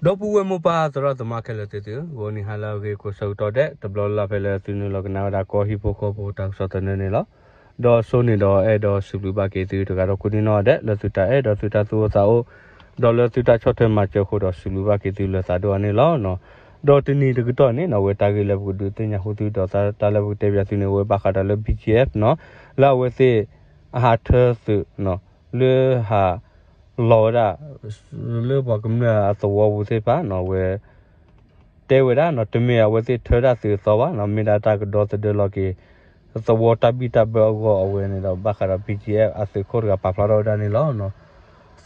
ဒီပုၢ်ဝဲၢ်မိၢ်ပၢ်သရၣ်သမါခဲလၢာ်သ့ၣ်သုဧၢ, ဂီၤနံၤဟါလၢအဂ့ၤကိးဆၢကတီၢ်ဒဲး တဘျီလၢ်လၢ်ဖဲလၢသုနုာ်လီၤကနၣ်ဝဲဒၣ်ကီၢ်ဟံၣ်ဖိဃီဖိတၢ်ကစီၣ်သနၢၣ်န့ၣ်လီၤ. ဒီးစိန့ၢ်ဒီးအဲၣ်ဒိးစံးဘျုးဘၣ်က့ၤသုတဂၤဒီးကိးဒံနီၢ်ဒဲး လၢသုတၢ်အဲၣ်ဒီးသုတၢ်သူၣ်အိၣ်သးအိၣ် ဒီးလၢသုတၢ်ဆီၣ်ထွဲမၤစၢၤအဃိဒီးစံးဘျုးဘၣ်က့ၤသုလၢသးဒိၣ်အါန့ၣ်လီၤ. ဒီးတနံၤတကတီၢ်န့ၣ်နီၢ် အဝဲတၢ်ဂ့ၢ်လၢပကဒုးသ့ၣ်ညါဃုာ်သုဒီးတၢ်လၢပကတဲပၠးသုန့ၣ် အဝဲဘၣ်ဃးဒီးလၢ ဘံၣ်ကၠံၣ်အဲၣ်ဖ် နီၢ် လၢအဝဲသ့ၣ် အဟးထၢသုး လၢဟး လီၤဝဲဒၣ် လၢပှၤကမျၢၢ်အသဝီပူၤသ့ၣ်တဖၣ်နီၢ် အဝဲ တဲဝဲဒၣ်နီၢ် တမ့ၢ်အဝဲသ့ၣ်ထၢတၢ်သုးအသီဘၣ်နီၢ် မ့ၢ်ဒၣ်တၢ်ကဒီသဒၢလီၤက့ၤ သဝီတၢ်ဘံၣ်တၢ်ဘၢအဂီၢ်အဝဲန့ၣ်ဒီး ဘၣ်ဃးဒီး ဘံၣ်ကၠံၣ်အဲၣ်ဖ် အသုးခိၣ်တဂၤပာ်ဖျါထီၣ်ဝဲဒၣ်န့ၣ်လီၤ.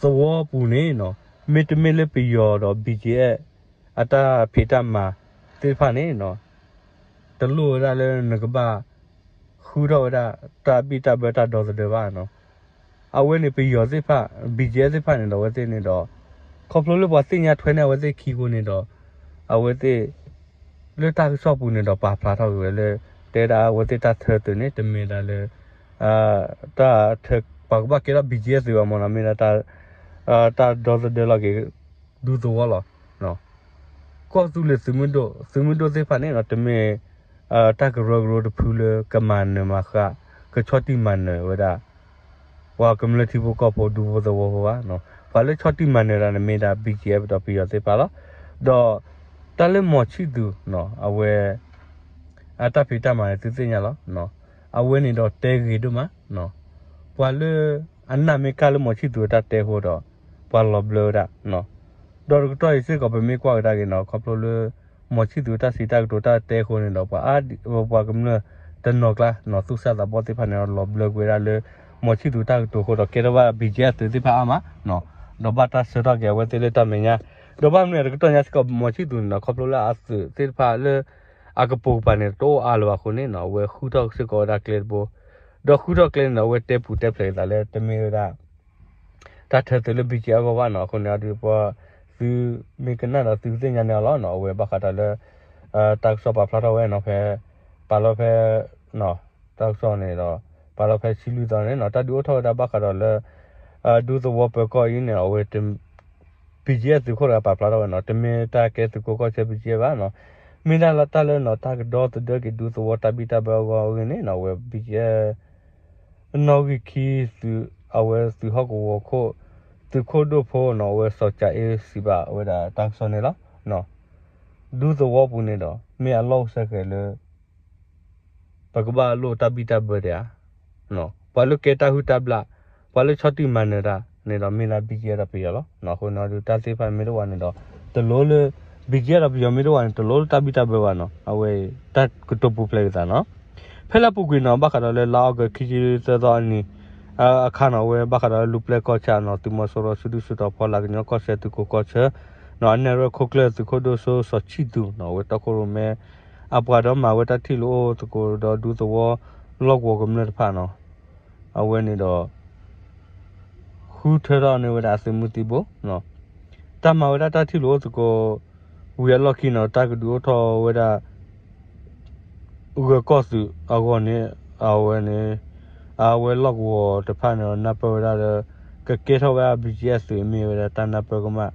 သဝီပူၤန့ၣ်နီၢ် မ့တမ့ၢ်လၢပယီၤဒီး ဘံၣ်ကၠံၣ်အဲၣ်ဖ် အတၢ်ဖံးတၢ်မၤသ့ၣ်တဖၣ်န့ၣ်နီၢ် တလိၣ်ဝဲဒၣ်လၢနကဘၣ် ဃုထီၣ်ဝဲဒၣ် တၢ်ဘံၣ်တၢ်ဘၢတၢ်ဒီသဒၢဘၣ်နီၢ်. အဝဲန့ၣ်ပယီၤသ့ၣ်တဖၣ် ဘံၣ်ကၠံၣ်အဲၣ်ဖ် သ့ၣ်တဖၣ်န့ၣ်ဒီး အဝဲသ့ၣ်န့ၣ်ဒီး ခီဖျိလၢပှၤသ့ၣ်ညါထွဲန့ၢ်အဝဲသ့ၣ်ခံဃိန့ၣ်ဒီး အဝဲသ့ၣ် လၢတၢ်ကစီၣ်ပူၤန့ၣ်ဒီးပာ်ဖျါထီၣ်က့ၤဝဲလၢ တဲဒၣ်အဝဲသ့ၣ်တၢ်ထၢသုးန့ၣ် တမ့ၢ်ဒၣ်လၢ တၢ်ထၢ ပှၤကဘၣ်ကဲထီၣ် ဘံၣ်ကၠံၣ်အဲၣ်ဖ် သုးဘၣ်မ့ၢ်နီၢ် မ့ၢ်ဒၣ် တၢ်ဒီသဒၢလီၤက့ၤ ဒူသဝီလီၤ. ကီၢ်သူလ့ၤသုးမုၢ်ဒိၣ် သုးမုၢ်ဒိၣ်သ့ၣ်တဖၣ်န့ၣ်နီၢ် တမ့ၢ် တၢ်ကရၢကရိတဖုလၢကမၤနၢၤမၤဃၣ် ကဆီၣ်တံၢ်မၤနၢၤဝဲဒၣ် ပှၤကမျၢၢ်ထံဖိကီၢ်ဖိဒူဖိသဝီဖိဘၣ်နီၢ်. ပှၤလၢဆီၣ်တံၢ်မၤနၢၤတၢ်န့ၣ်မ့ၢ်ဒၣ် ဘံၣ်ကၠံၣ်အဲၣ်ဖ် ဒီးပယီၤသ့ၣ်တဖၣ်လီၤ. ဒီး တၢ်လၢမီၤဆံၣ်သူးနီၢ် အဝဲ အတၢ်ဖံးတၢ်မၤန့ၣ်သုသ့ၣ်ညါလီၤ. အဝဲန့ၣ်ဒီးတဲဂ့ၤဒိၣ်မး ပှၤလၢ အနၢ်မ့ၢ်ကၢ်လၢမီၤဆံၣ်သူးအတၢ်တဲအဃိဒီး ပှၤလီၤဘျၢဝဲဒၣ် ဒီးတကတီၢ်အံၤစ့ၢ်ကီး ပမ့ၢ်ကွၢ်ကဒါက့ၤနီၢ် ခီဖျိလၢ မီၤဆံၣ်သူးအတၢ်စံးတၢ်ကတိၤတၢ်တဲအဃိန့ၣ်ဒီး ပှၤအါဒံး ပှၤကမျၢၢ်တနီၤကျါနီၢ် သူၣ်စၢ်သးဘီၣ်သ့ၣ်တဖၣ်န့ၣ်ဒီး လီၤဘျၢကွံာ်ဝဲဒၣ်လၢ မီၤဆံၣ်သူးတၢ်ကတိၤအဃိဒီး ကဲထီၣ်ဘၣ် ဘံၣ်ကၠံၣ်အဲၣ်ဖ် သုးသ့ၣ်တဖၣ်အါမး ဒီးဘၣ်တၢ်ဆှၢထီၣ်က့ၤအဝဲသ့ၣ်လၢတၢ်မဲာ်ညါ ဒီးဘၣ်မနုၤတကတီၢ်ညါစ့ၢ်ကီး မီၤဆံၣ်သူးန့ၣ်နီၢ် ခီဖျိလၢအသုးသ့ၣ်တဖၣ်လၢ အကပိာ်ကပၤန့ၣ် တအိၣ်အါလၢၤဘၣ်အဃိန့ၣ်နီၢ် အဝဲဃုထီၣ်စ့ၢ်ကီးဝဲဒၣ်ကျဲတဘိ ဒီးဃုထီၣ်ကျဲန့ၣ်ဒီး အဝဲတဲပူၤတဲဖျဲးအသးလၢတမ့ၢ်ဝဲဒၣ် တၢ်ထၢသုးလၢ ဘံၣ်ကၠံၣ်အဲၣ်ဖ် အဂီၢ်ဘၣ်နီၢ်. အဃိန့ၣ်အဒုးပှၤ သုမ့ၢ်ကနၣ်ဒီးသုကသ့ၣ်ညါန့ၢ်အီၤလီၤနီၢ်. အဝဲဘၣ်ဃးဒီးလၢ တၢ်ကစီၣ်ပာ်ဖျါထီၣ်ဝဲနီၢ် ဖဲ ပာ်လီၤဖဲ တၢ်ကစီၣ်န့ၣ်ဒီး ပာ်လီၤဖဲဆံလွံၢ်သီန့ၣ်နီၢ် တၢ်ဒုးအိၣ်ထီၣ်ဝဲဒၣ်ဘၣ်ဃးဒီးလၢ ဒူသဝီပၢၤကီၢ်အံၤန့ၣ် အဝဲ ဘံၣ်ကၠံၣ်အဲၣ်ဖ် သုးခိၣ်တဂၤပာ်ဖျါထီၣ်ဝဲနီၢ် တမ့ၢ်တၢ်ကဲသုးခိၣ်ကီၢ်ဆၢ ဘံၣ်ကၠံၣ်အဲၣ်ဖ် ဘၣ်နီၢ်. မ့ၢ်ဒၣ်လၢတၢ်လၢနီၢ် တၢ်ကဒီသဒၢက့ၤဒူသဝီတၢ်ဘံၣ်တၢ်ဘၢအဂီၢ်အဂ့ၢ်န့ၣ်နီၢ် အဝဲ ဘံၣ်ကၠံၣ်အဲၣ်ဖ် နီၣ်ဂံၢ်ခံသုး အဝဲသုးဟီၣ်ကဝီၤခိၣ် သုးခိၣ်ဒိၣ်ဖိနီၢ် အဝဲစီၤကၠၤအ့စံးဘၣ်ဝဲဒၣ်တၢ်ကစီၣ်န့ၣ်လီၤ. ဒူသဝီပူၤန့ၣ်ဒီး မ့ၢ်အလီၢ်အိၣ်ဆၢၣ်ကဲၤလၢ ပကဘၣ်လိၣ်တၢ်ဘံၣ်တၢ်ဘၢဒံးဧါ. ပှၤလၢကဲတၢ်ဟုၣ်တၢ်ဘျၣ် ပှၤလၢဆီၣ်တံၢ်မၤနၢၤတၢ်န့ၣ်ဒီး မ့ၢ်ဒၣ် ဘံၣ်ကၠံၣ်အဲၣ်ဖ် ဒီးပယီၤလီၤ. အဃိန့ၣ်ဒီး တၢ်သ့ၣ်တဖၣ်မ့ၢ်တအိၣ်ဘၣ်န့ၣ်ဒီး တလိၣ်လၢ ဘံၣ်ကၠံၣ်အဲၣ်ဖ် ဒီးပယီၤမ့ၢ်တအိၣ်ဘၣ်န့ၣ် တလိၣ်လၢတၢ်ဘံၣ်တၢ်ဘၢဘၣ်နီၢ်. အဝဲ တၢ်ကတိၤပူၤဖျဲးက့ၤသးနီၢ်. ဖဲလၢအပူၤကွံာ်နီၢ် ဘၣ်ဃးဒီးလၢလါအီကူး ခံဆံသၢသီအနံၤ အခါနီၢ် အဝဲဘၣ်ဃးဒီးလၢလူၤပျဲၢ်ကီၢ်ဆၣ်နီၢ် သုးမီၤစိရိၤစုဒုၣ်စုတီၤဖီလာ်ကညီကီၢ်စဲၣ်သုးခိၣ်ကီၢ်ဆၢ နီၢ် အနဲၣ်ရွဲၣ်ခိၣ်ကျၢၢ်သုးခိၣ်ဒိၣ်စိစီၤဆံၣ်သူးနီၢ် အဝဲတီခိၣ်ရိၣ်မဲ အပှၤဒီးမၤဝဲတၢ်ထံၣ်လိာ်အိၣ်သကိးဒီးဒူသဝီလီၢ်ကဝီၤကမျၢၢ်တဖၣ်နီၢ် အဝဲန့ၣ်ဒီး ဃုထၢထီၣ်န့ၢ်ဝဲဒၣ်အသုးမုၢ်သံၣ်ဘိ တၢ်မၤဝဲဒၣ်တၢ်ထံၣ်လိာ်အိၣ်သကိး ဝံၤအလီၢ်ခံနီၢ် တၢ်ကဒုးအိၣ်ထီၣ်ဝဲဒၣ် ဂၢၤကီၢ်သုးအဂီၢ်န့ၣ် အဝဲန့ၣ် အဝဲလီၢ်ကဝီၤတဖၣ်န့ၣ်ဒီး နၢ်ပၢၢ်ဝဲဒၣ်လၢ ကကဲထီၣ်ဝဲဒၣ် ဘံၣ်ကၠံၣ်အဲၣ်ဖ် သုးမ့ၢ်ဝဲဒၣ်တၢ်နၢ်ပၢၢ်ကမၣ်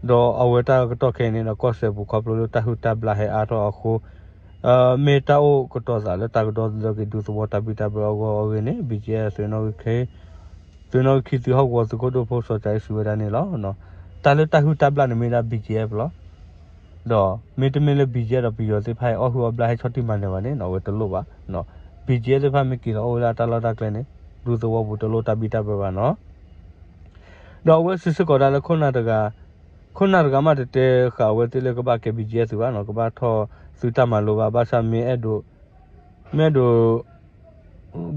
ဒီးအဝဲတၢ်ကတီၢ်ခဲအံၤန့ၣ်ဒီး ကီၢ်စဲၣ်ပူၤခီဖျိလၢတၢ်ဟုၣ်တၢ်ဘျၣ်ဟဲအါထီၣ်အဃိ မ့ၢ်တၢ်အိၣ်ကတီၤသးလၢတၢ်ကဒီသဒၢက့ၤဒူသဝီတၢ်ဘံၣ်တၢ်ဘၢအဂီၢ်အဂ့ၢ်န့ၣ် ဘံၣ်ကၠံၣ်အဲၣ်ဖ် သုးနီၣ်ဂံၢ်ခံ သုးနီၣ်ဂံၢ်ခံသုးဟီၣ်ကဝီၤသုးခိၣ်ဒိၣ်ဖိစီၤကၠၤအ့စံးဝဲဒၣ်န့ၣ်လီၤ. တၢ်လၢတၢ်ဟုၣ်တၢ်ဘျၣ်န့ၣ်မ့ၢ်ဒၣ် ဘံၣ်ကၠံၣ်အဲၣ်ဖ် လီၤ. ဒီးမ့တမ့ၢ်လၢ ဘံၣ်ကၠံၣ်အဲၣ်ဖ် ဒီးပယီၤသ့ၣ်တဖၣ်အံၤ အီၣ်ဟုၣ်အီၣ်ဘျၣ်ဟဲဆီၣ်တံၢ်မၤနၢၤဘၣ်န့ၣ်နီၢ် အဝဲတလိၣ်ဘၣ်. ဘံၣ်ကၠံၣ်အဲၣ်ဖ် သ့ၣ်တဖၣ်မ့ၢ်က့ၤလီၤအိၣ်ဝဲဒၣ်တၢ်လီၢ်တၢ်ကျဲန့ၣ် ဒူသဝီပူၤတလိၣ်တၢ်ဘံၣ်တၢ်ဘၢဘၣ်နီၢ်. ဒီးအဝဲစံးစ့ၢ်ကီးဒၣ်လၢခိၣ်နၢ်တဂၤ ခိၣ်နၢ်တဂၤမးတတဲဃာ်အဝဲသ့ၣ်လၢကဘၣ်ကဲ ဘံၣ်ကၠံၣ်အဲၣ်ဖ် သုးဘၣ်နီၢ် ကဘၣ်ထီၣ်သုးတၢ်မၤလိဘၣ် ဘၣ်ဆၣ်မ့ၢ်အဲၣ်ဒိး မ့ၢ်အဲၣ်ဒိး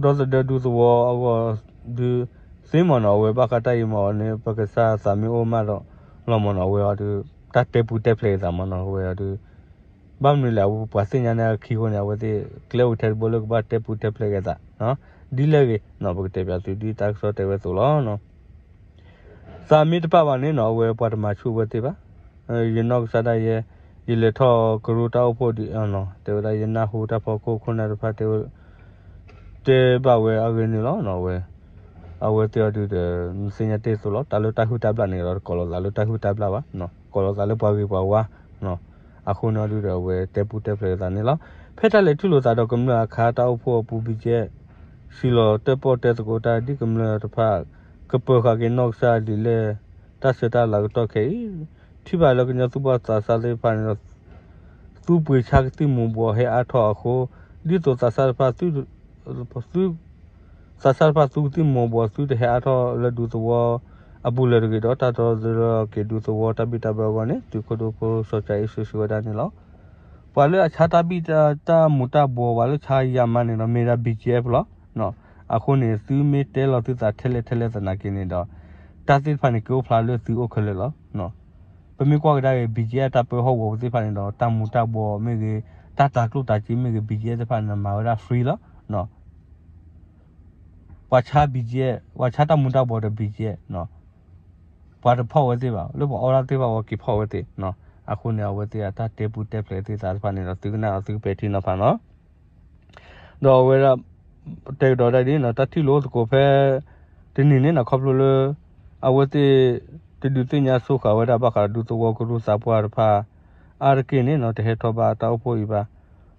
ဒီသဒၢဒူသဝီအဂီၢ်ဒုးသ့မ့ၢ်နီၢ် အဝဲဘၣ်ဃးတၢ်အံၤမ့ၢ်အီၤန့ၣ် ပကစၢ်သးမ့ၢ်အိၣ်မးဒီးလီၤမ့ၢ်နီၢ် အဝဲအီၤဒုး တၢ်တဲပူၤတဲဖျဲးက့ၤသးမ့ၢ်နီၢ် အဝဲအီၤဒုး ဘၣ်မနုၤလဲၣ် အဝဲပှၤသ့ၣ်ညါန့ၢ်အခံအဃိန့ၣ် အဝဲသ့ၣ်ကျဲအိၣ်ထဲတဘိလၢကဘၣ်တဲပူၤတဲဖျဲးက့ၤသး ဒ်လဲၣ်ဂ့ၤနီၢ် ပကတဲပၠးသုဒ်တၢ်ကစီၣ်တဲဝဲအသိးလီၤ. သးမ့ၢ်တပာ်ဘၣ်န့ၣ်နီၢ် အဝဲပှၤတမၤဆူၣ်အဝဲသ့ၣ်ဘၣ်. ယနီၢ်ကစၢ်ဒၣ်ယဲ ယလဲၤထီၣ်ကရူၢ်တၢ်အိၣ်ဖှိၣ်ဒံးနီၢ် တဲဝဲဒၣ်ယနၢ်ဟူတၢ်ဖီခိၣ်ခိၣ်နၢ်တဖၣ်တဲဝဲ တဲဘၣ်ဝဲအဂ့ၢ်န့ၣ်လီၤ. အဝဲ အဝဲသ့ၣ်အီၤဒုးဒီး နသ့ၣ်ညါတ့ၢ်အသိးလီၤ တၢ်လၢတၢ်ဟုၣ်တၢ်ဘျၣ်န့ၣ်ဒီး တကိးလီၤသးလၢတၢ်ဟုၣ်တၢ်ဘျၣ်ဘၣ် ကိးလီၤသးလၢပှၤဂ့ၤပှၤဝါ, အဃိန့ၣ်ဒုးဒီးအဝဲတဲပူတဲဖျဲးသးန့ၣ်လီၤ. ဖဲတၢ်လဲၤထံၣ်လိာ်သးဒီးကမျၢၢ်အခါတၢ်အိၣ်ဖှိၣ်အပူၤ BGF စံးလီၤတဲာ်ပီၣ်တဲသကိးတၢ်ဒ်ကမျၢၢ်တဖၣ် ကပၢၤဃာ်က့ၤနီၢ်ကစၢ်ဒ်လဲၣ် တၢ်ဆၢတၢ်လၤကတီၢ်ခဲအံၤ ထံၣ်ဘၣ်လၢကညီသူၣ်ဘီၣ်သးစၢ်သ့ၣ်တဖၣ်န့ၣ်ဒီး သူပှ့ၤဆါကသံၣ်မူၤဘှီးဟဲအါထီၣ်အဃိ ဒ်သိးသးစၢ်တဖၣ် သးစၢ်တဖၣ်သူကသံၣ်မူၤဘှီး သုတဟဲအါထီၣ်လၢဒူသဝီအပူၤလၢၤတဂ့ၤဒီး တၢ်ဒီသဒၢက့ၤဒူသဝီတၢ်ဘံၣ်တၢ်ဘၢအဂီၢ်န့ၣ် သုးခိၣ်ဒိၣ်ဖိစီၤကၠၤအ့ၣ် စံးဝဲဒၣ်န့ၣ်လီၤ. ပှၤလၢအဆါတၢ်ဘံၣ်တၢ်မူၤတၢ်ဘှီး ပှၤလၢဆါယၤမးန့ၣ်ဒီး မ့ၢ်ဒၣ် BGF လီၤ. အဃိန့ၣ် သုမ့ၢ်တဲလီၤသုသးထဲလဲၣ်ထဲလဲၣ်သနာ်က့န့ၣ်ဒီး တၢ်သ့ၣ်တဖၣ်န့ၣ် က့ၤအိၣ်ဖျါလၢသုအိၣ်ခဲလၢာ်လီၤ. ပမ့ၢ်ကွၢ်ကဒါက့ၤ BGF တၢ်ပၢဟီၣ်ကဝီၤပူၤသ့ၣ်တဖၣ်န့ၣ်ဒီး တၢ်မူၤတၢ်ဘှီးမ့ၢ်ဂ့ၤ, တၢ်တၤကျိၣ်တၤစ့မ့ၢ်ဂ့ၤ BGF သ့ၣ်တဖၣ်န့ၣ် မၤဝဲဒၣ် free လီၤ. ပှၤဆါ BGF ပှၤဆါတၢ်မူၤတၢ်ဘှီးဒီး BGF ပှၤတဖီၣ်ဝဲသ့ၣ်ဘၣ်, လၢပှၤအီၣ်တၢ်သ့ၣ်တဖၣ်အဂီၢ်က့ၤဖီၣ်ဝဲသ့ၣ်. အဃိန့ၣ် အဝဲသ့ၣ်အတၢ်တဲပူတဲဖျဲးသ့ၣ်သးတဖၣ်န့ၣ်ဒီး သုကနၣ်ဒီးသုကပဲာ်ထံနီၤဖးနီၤ. ဒီးအဝဲဒၣ် တဲကဒီးဒၣ်ဒ်န့ၣ် တၢ်ထံၣ်လိာ်သကိးဖဲ တနံၤန့ၣ်နီၤ ခီဖျိလၢ အဝဲသ့ၣ် တဒုးသ့ၣ်ညါဆိဃာ်ဝဲဒၣ်ဘၣ်ဃးဒူသဝီကရူၢ်သးပှၢ်တဖၣ် အါတက့ၢ်န့ၣ်နီၤ တဟဲထီၣ်ဘၣ်တၢ်အိၣ်ဖှိၣ်အံၤဘၣ်.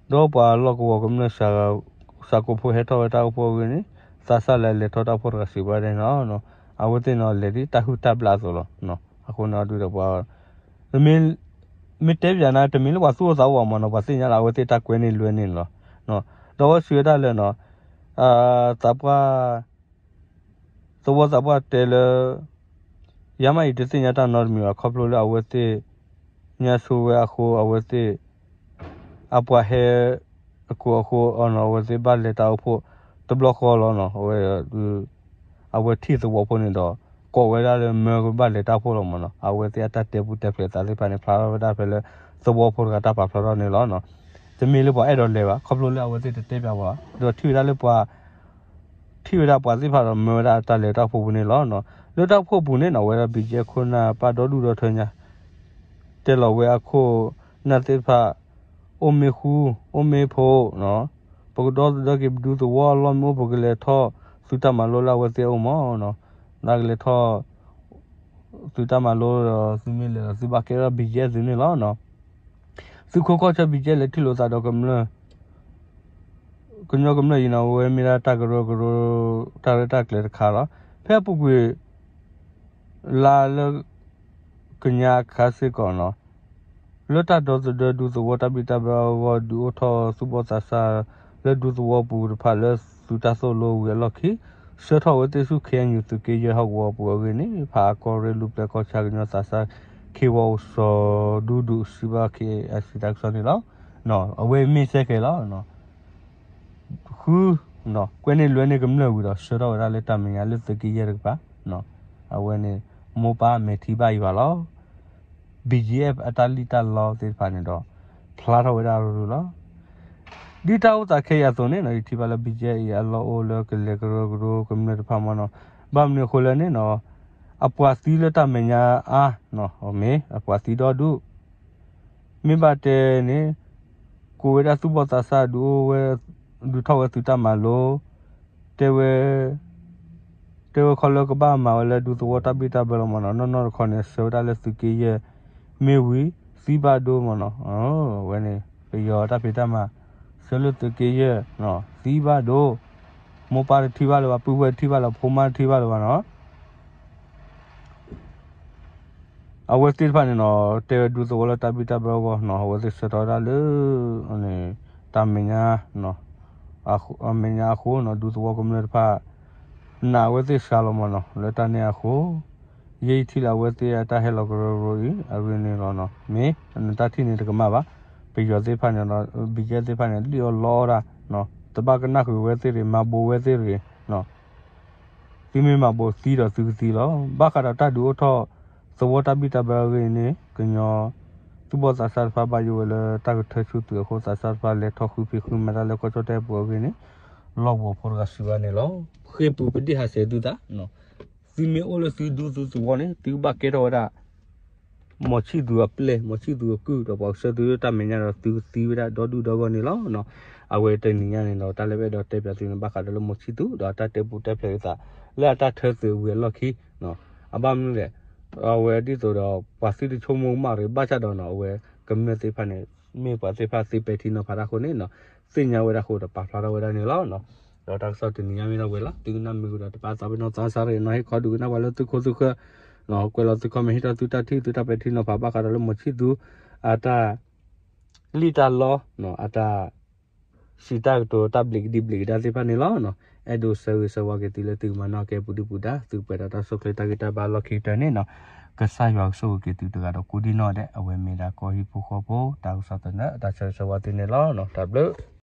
ဒီးပှၤလီၢ်ကဝီၤကမျၢၢ် စှၤကိာ်ဖိဟဲထီၣ်ဝဲတၢ်အိၣ်ဖှိၣ်အဂ့ၢ်န့ၣ် သးစၢ်လၢအလဲၤထီၣ်တၢ်အိၣ်ဖှိၣ်တဂၤစံးဝဲဒၣ်န့ၣ်လီၤ. အဝဲသ့ၣ်န့ၣ်လဲၤဒ်တၢ်ဟုၣ်တၢ်ဘျၣ်အသိးလီၤ. အဃိန့ၣ်ဒုးဒီးပှၤ မ့ၢ်တဲပၠးနၤ တမ့ၢ်လၢပှၤသူၣ်အိၣ်သးအိၣ်ဘၣ်မးနီၤ, ပှၤသ့ၣ်ညါလၢအဝဲသ့ၣ်တၢ်ကွဲန့ၢ်လွဲန့ၣ်လီၤ. ဒီးအဝဲစံးဝဲဒၣ်လၢနီၤ သးပှၢ် သဝီသးပှၢ်တဲလၢ ယၤမးအံၤတသ့ၣ်ညါတၢ်နီတမံၤဘၣ် ခီဖျိလၢအဝဲသ့ၣ် ညါဆိဝဲအဃိ အဝဲသ့ၣ် အပှၤဟဲ အကိာ်အဃိအီၤနီၤ အဝဲသ့ၣ်ဘၣ်လဲၤတၢ်အိၣ်ဖှိၣ်တဘျီဃီလီၤနီၤ. အဝဲ အဝဲထံၣ်သဝီဖိန့ၣ်ဒီး ကိးဝဲဒၣ်လၢမၢကဘၣ်လဲၤတၢ်အိၣ်ဖှိၣ်လီၤမးနီၤ. အဝဲသ့ၣ်အတၢ်တဲပူတဲဖျဲးသးသ့ၣ်တဖၣ်န့ၣ် ဖျါထီၣ်ဝဲဒၣ်ဖဲလၢ သဝီဖိတဂၤတၢ်ပာ်ဖျါထီၣ်န့ၣ်လီၤ. တမ့ၢ်လၢပှၤအဲၣ်ဒိးလဲၤဘၣ် ခီဖျိလၢအဝဲသ့ၣ်တတဲပၠးပှၤ ဒီးထံၣ်ဝဲဒၣ်လၢပှၤ ထံၣ်ဝဲဒၣ်ပှၤသ့ၣ်တဖၣ်ဒီးမၢဝဲဒၣ်တၢ်လဲၤတၢ်အိၣ်ဖှိၣ်ပူၤန့ၣ်လီၤ. လၢတၢ်အိၣ်ဖှိၣ်ပူၤန့ၣ်နီၤ အဝဲဒၣ် BGF ခိၣ်နၢ်ပၢ်ဒီဒူၣ်ဒီထၢညါ တဲလီၤဝဲအခိၣ်နၢ်သ့ၣ်တဖၣ် အိၣ်မ့ၢ်ဃူ အိၣ်မ့ၢ်ဖိးနီၤ ပကဒီသဒၢက့ၤပဒူသဝီအလီၢ်မ့ၢ်အိၣ် ပကလဲၤထီၣ်သုတၢ်မၤလိလၢအဝဲသ့ၣ်အအိၣ်မးနီၤ. လၢကလဲၤထီၣ် သုတၢ်မၤလိဒီး သုမ့ၢ်လဲၤဒီး သုဘၣ်ကဲထီၣ် BGF သုန့ၣ်လီၤ. သုးခိၣ်ကီၢ်ဆၢ BGF လဲၤထံၣ်လိာ်သးဒီးကမျၢၢ် ကညီကမျၢၢ်အံၤနီၤ အဝဲမ့ၢ်ဒၣ်တၢ်ကရၢကရိ တၢ်ရဲၣ်တၢ်ကျဲၤတခါလီၤ. ဖဲအပူၤကွံာ် လါလၢ ကညါအခါစ့ၢ်ကီးနီၤ လၢတၢ်ဒီသဒၢဒူသဝီတၢ်ဘံၣ်တၢ်ဘၢအဂီၢ် ဒုးအိၣ်ထီၣ်သူၣ်ဘီၣ်သးစၢ် လၢဒူသဝီပူၤတဖၣ်လၢသုးတၢ်သိၣ်လိဝံၤအလီၢ်ခံ ဆှၢထီၣ်ဝဲသ့ၣ်ဆူ ခ့ၣ်အဲၣ်ယူၣ် သုးက့ယဲၢ်ဟီၣ်ကဝီၤပူၤအဂ့ၢ်န့ၣ် ဖးအကီၢ်ရ့ၣ် လူၢ်ပျဲၢ်ကီၢ်ဆၣ် ကညီသးစၢ် ခ့ဝီအိၣ်စီၤဒူဒူၣ် စံးဘၣ် ခ့ၣ်အဲၣ်ယူၣ် တၢ်ကစီၣ်န့ၣ်လီၤ. အဝဲမ့ၢ်စဲကဲၤလီၤ ဃု ကွဲန့ၢ်လွဲန့ၢ်ကမျၢၢ်ဝံၤဒီး ဆှၢထီၣ်ဝဲဒၣ်လၢတၢ်မဲာ်ညါလၢသုးက့ယဲၢ်တကပၤ အဝဲန့ၣ် မိၢ်ပၢ်မဲာ်ထံဘၣ်ယွၤလီၤ. BGF အတၢ်လံၣ်တၢ်လီသ့ၣ်တဖၣ်န့ၣ်ဒီး ဖျါထီၣ်ဝဲဒၣ်ရူၤရူၤလီၤ. ဒ်တၢ်အိၣ်သးခဲအံၤအသိးန့ၣ်နီၤ ယထံၣ်ဘၣ်လၢ BGF အံၤအလီၢ်အိၣ်လၢကလဲၤကရၢကရိကမျၢၢ်တဖၣ်မးနီၤ ဘၣ်မနုၤအဃိလဲၣ်န့ၣ်နီၤ အပှၤသံလၢတၢ်မဲာ်ညါအါ မ့ၢ်အပှၤသံဒီဒူၣ် မ့ၢ်ဘၣ်တဲန့ၣ် ကိးဝဲဒၣ်သူၣ်ဘီၣ်သးစၢ်ဒုးအိၣ်ဝဲ ဒုးထီၣ်ဝဲသုးတၢ်မၤလိ တဲဝဲ တဲဝဲခီလၢကဘၣ်မၤဝဲလၢဒူသဝီတၢ်ဘံၣ်တၢ်ဘၢလီၤမးနီၤ နီၢ်နီၢ်တခီန့ၣ် ဆှၢဝဲဒၣ်လၢသုးက့ယဲၢ် မ့ၢ်ဝံၤ သံဘၣ်ဒိမးနီၤ အဝဲန့ၣ် ပယီၤတၢ်ဖံးတၢ်မၤ ဆှၢလၢသုးက့ယဲၢ် သံဘၣ်ဒိ မိၢ်ပၢ်တထံၣ်ဘၣ်လၢၤဘၣ် ပုၢ်ဝဲၢ်တထံၣ်ဘၣ်လၢၤ ဖိမါတထံၣ်ဘၣ်လၢၤဘၣ်နီၤ အဝဲသ့ၣ်တဖၣ်န့ၣ်နီၤ တဲဝဲဒူသဝီလၢတၢ်ဘံၣ်တၢ်ဘၢအဂီၢ်နီၤ အဝဲသ့ၣ်ဆှၢထီၣ်ဝဲဒၣ်လၢ တၢ်မဲာ်ညါ အမဲာ်ညါအဃိနီၤ ဒူသဝီကမျၢၢ်တဖၣ် နာ်အဝဲသ့ၣ်စှၤလီၤမးနီၤ လၢတၢ်န့ၣ်အဃိ ယဲယထံၣ်လၢအဝဲသ့ၣ်အတၢ်ဟဲလီၤကရၢကရိအံၤ အဂ့ၢ်န့ၣ်လီၤနီၤ မ့ၢ်နတၢ်ထံၣ်န့ၣ်တကမၣ်ဘၣ် ပယီၤသ့ၣ်တဖၣ်န့ၣ် BGF သ့ၣ်တဖၣ်န့ၣ် လံၣ်အီၣ်လီအီၣ်ဒၣ် တဘၣ်ကနၣ်ဃုာ်ဝဲသ့ၣ်တဂ့ၤ မၤဘိးဝဲသ့ၣ်တဂ့ၤ သုမ့ၢ်မၤဘိးသံဒီးသုကသံလီၤ ဘၣ်ဃးဒီးတၢ်ဒုးအိၣ်ထီၣ် သဝီတၢ်ဘံၣ်တၢ်ဘၢအဂ့ၢ်န့ၣ် ကညီ သူၣ်ဘီၣ်သးစၢ်တဖၣ်ဘၣ်ယိၣ်ဝဲလၢတၢ်ကထၢဆူသုးအဃိ သးစၢ်တဖၣ်လဲၤထီၣ်ဃုဖံးဃုမၤတၢ်လၢကီၢ်ကၠီၣ်တဲၣ်ပူၤအဂ့ၢ်န့ၣ် လီၢ်ကဝီၤဖိတဂၤစံးဝဲန့ၣ်လီၤ. ဃ့ၢ်ပူၤပဒ့ၣ်ဟးဆှဲးသုသး သုမ့ၢ်အိၣ်လၢသုဒူသုသဝီန့ၣ် သုကဘၣ်ကဲထီၣ်ဝဲဒၣ် မီၤဆံၣ်သူၤအပျဲၢ် မီၤဆံၣ်သူၤအကုၢ် ဒီးပှၤကဆှၢသုတၢ်မဲာ်ညါဒီးသုကသံဝဲဒၣ်ဒီဒူၣ်ဒီဂီၢ်န့ၣ်လီၤ. အဝဲတနံၤညါန့ၣ်ဒီး တၢ်လၢပအဲၣ်ဒိးတဲပၠးသုန့ၣ် ဘၣ်ဃးဒီးလၢမီၤဆံၣ်သူၤ ဒီးအတၢ်တဲပူတဲဖျဲးသုသး လၢအတၢ်ထၢသုးဝံၤအလီၢ်ခံ အဘၣ်မနုၤလဲၣ် အဝဲဒ်သိးဒီး ပှၤသုတဆိကမိၣ်ကမၣ်ရ့ၣ် ဘၣ်ဆၣ်ဒီးနီၤ အဝဲကမျၢၢ်သ့ၣ်တဖၣ်န့ၣ် မ့ၢ်ပှၤသ့ၣ်တဖၣ်သုပဲာ်ထံနီၤဖးတၢ်အဃိန့ၣ်နီၤ သ့ၣ်ညါဝဲဒၣ်အဃိဒီးပာ်ဖျါထီၣ်ဝဲဒၣ်န့ၣ်လီၤ. ဒီးတၢ်ကစီၣ်တနံၤညါမ့ၢ်ဒၣ်ဝဲလီၤ. သုကနၣ်မုာ်ကဒီးတပာ်သးပ့ၤနီၣ်သးစၢ်ရ့ၣ်နီၤ ဟ့ၣ်ခီဒုးကနၣ်ပှၤလၢသုခိၣ်သုဃၢၤ ကွဲးလီၤသု comment ဟ့ၣ်ထီၣ်သုတၢ်ထံၣ်သုတၢ်ပဲာ်ထံနီၤဖးဘၣ်ဃးဒီးလၢမီၤဆံၣ်သူ အတၢ် လံၣ်တၢ်လီ အတၢ် စံးတၢ်ကတိၤတၢ်ဘျံးကဒံဘျံးကဒါသ့ၣ်တဖၣ်န့ၣ်လီၤ. အဲၣ်ဒိးဆၢဂ့ၤဆၢဝါက့ၤသုလၢသုကမၤနၢၤက့ၤပူၤဒုပူၤဒါ သုကပှဲၤဒီးတၢ်ဆိၣ်ချ့တၢ်ဂံၢ်တၢ်ဘါလီၢ်ခံကတၢၢ်န့ၣ်နီၤ ကစၢ်ယွၤကဆိၣ်ဂ့ၤက့ၤသုတဂၤဒီးကိးဒံနီၢ်ဒဲး အဝဲမ့ၢ်ဒၣ်ကီၢ်ဟံၣ်ဖိဃီဖိ တၢ်ကစီၣ်သနၢၣ် တၢ်ဆၢဂ့ၤဆၢဝါသုန့ၣ်လီၤ. တၢ်ဘျုး